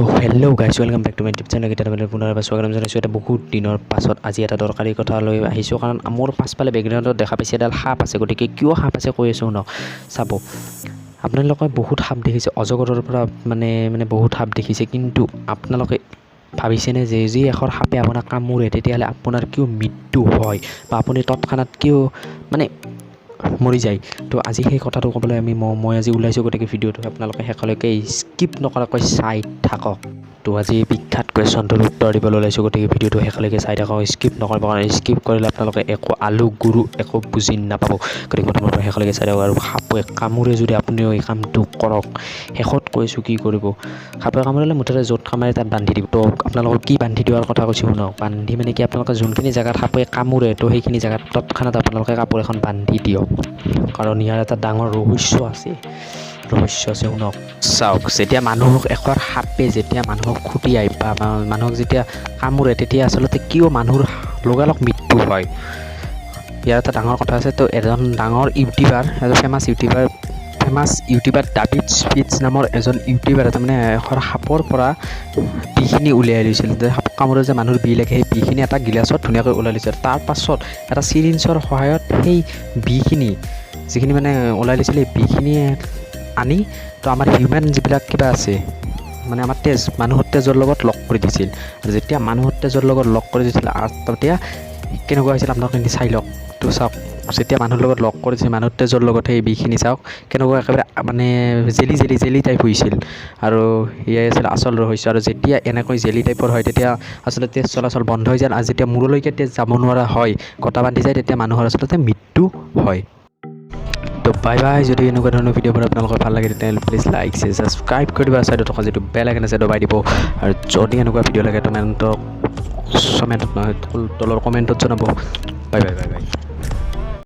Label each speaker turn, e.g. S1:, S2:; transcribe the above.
S1: তো hello guys, welcome back to my YouTube channel। কেইটা পুনৰ এবাৰ স্বাগতম জনাইছোঁ। এটা বহুত দিনৰ পাছত আজি এটা দৰকাৰী কথা লৈ আহিছোঁ, কাৰণ মোৰ পাছফালে বেকগ্ৰাউণ্ডত দেখা পাইছে এডাল সাপ আছে। গতিকে কিয় সাপ আছে কৈ আছোঁ, শুনক, চাব। আপোনালোকে বহুত সাপ দেখিছে, অজগৰৰ পৰা মানে বহুত সাপ দেখিছে। কিন্তু আপোনালোকে ভাবিছেনে যে যি এখন সাপে আপোনাক কামোৰে, তেতিয়াহ'লে আপোনাৰ কিয় মৃত্যু হয় বা আপুনি তৎক্ষণাত কিয় মানে মৰি যায়? তো আজি সেই কথাটো ক'বলৈ আমি মই আজি ওলাইছোঁ। গতিকে ভিডিঅ'টো আপোনালোকে শেষলৈকে স্কিপ নকৰাকৈ চাই থাকক। তো আজি এই বিখ্যাত কুৱেশ্যনটোৰ উত্তৰ দিবলৈ ওলাইছোঁ। গতিকে ভিডিঅ'টো শেষলৈকে চাই থাকক, স্কিপ নকৰিব, কাৰণ স্কিপ কৰিলে আপোনালোকে একো আলু গুৰু একো বুজি নাপাব। গতিকে প্ৰথমৰ পৰা শেষলৈকে চাই থাকক। আৰু সাপে কামোৰে যদি আপুনিও এই কামটো কৰক, শেষত কৈছোঁ কি কৰিব। সাপে কামুৰিলে মুঠতে য'ত কামোৰে তাত বান্ধি দিব। তো আপোনালোকক কি বান্ধি দিয়াৰ কথা কৈছোঁ শুনক। বান্ধি মানে কি, আপোনালোকে যোনখিনি জেগাত সাপে কামোৰে, তো সেইখিনি জেগাত তৎক্ষণাত আপোনালোকে কাপোৰ এখন বান্ধি দিয়ক। কাৰণ ইয়াৰ এটা ডাঙৰ ৰহস্য আছে, ৰহস্য আছে, শুনক, চাওক। যেতিয়া মানুহক এষৰ সাপে যেতিয়া মানুহক খুটিয়াই বা মানুহক যেতিয়া কামোৰে, তেতিয়া আচলতে কিয় মানুহৰ লগালগ মৃত্যু হয়, ইয়াৰ এটা ডাঙৰ কথা আছে। তো এজন ডাঙৰ ইউটিউবাৰ, এজন ফেমাছ ইউটিউবাৰ ডাভিড স্পিটছ নামৰ এজন ইউটিউবাৰে তাৰমানে এষৰ সাপৰ পৰা বিহখিনি উলিয়াই লৈছিল, যে সাপ কামোৰে যে মানুহৰ বিহ লাগে, সেই বিহখিনি এটা গিলাচত ধুনীয়াকৈ ওলাই লৈছিল। তাৰ পাছত এটা চিৰিঞ্জৰ সহায়ত সেই বিহখিনি যিখিনি মানে ওলাই লৈছিল, সেই বিহখিনি আনি তো আমাৰ হিউমেন যিবিলাক কিবা আছে, মানে আমাৰ তেজ, মানুহৰ তেজৰ লগত লগ কৰি দিছিল। আৰু যেতিয়া মানুহৰ তেজৰ লগত লগ কৰি দিছিল, তেতিয়া কেনেকুৱা হৈছিল আপোনালোকে চাই লওক। তো চাওক, যেতিয়া মানুহৰ লগত লগ কৰিছিল, মানুহৰ তেজৰ লগত সেই বিহখিনি, চাওক কেনেকুৱা একেবাৰে মানে জেলি জেলি জেলি টাইপ হৈছিল। আৰু এয়াই আছিল আচল ৰহস্য। আৰু যেতিয়া এনেকৈ জেলি টাইপৰ হয়, তেতিয়া আচলতে তেজ চলাচল বন্ধ হৈ যায়। আৰু যেতিয়া মূৰলৈকে তেজ যাব নোৱাৰা হয়, কটা বান্ধি যায়, তেতিয়া মানুহৰ আচলতে মৃত্যু হয়। তো বাই বাই। যদি এনেকুৱা ধৰণৰ ভিডিঅ'বোৰ আপোনালোকৰ ভাল লাগে, তেতিয়াহ'লে প্লিজ লাইক, শ্বেয়াৰ, ছাবস্ক্ৰাইব কৰি দিব। ছাইডত থকা যিটো বেল আইকন আছে, দবাই দিব। আৰু যদি এনেকুৱা ভিডিঅ' লাগে, কমেণ্টত, কমেণ্টত নহয়, তলৰ কমেণ্টত জনাব। Bye bye, bye bye.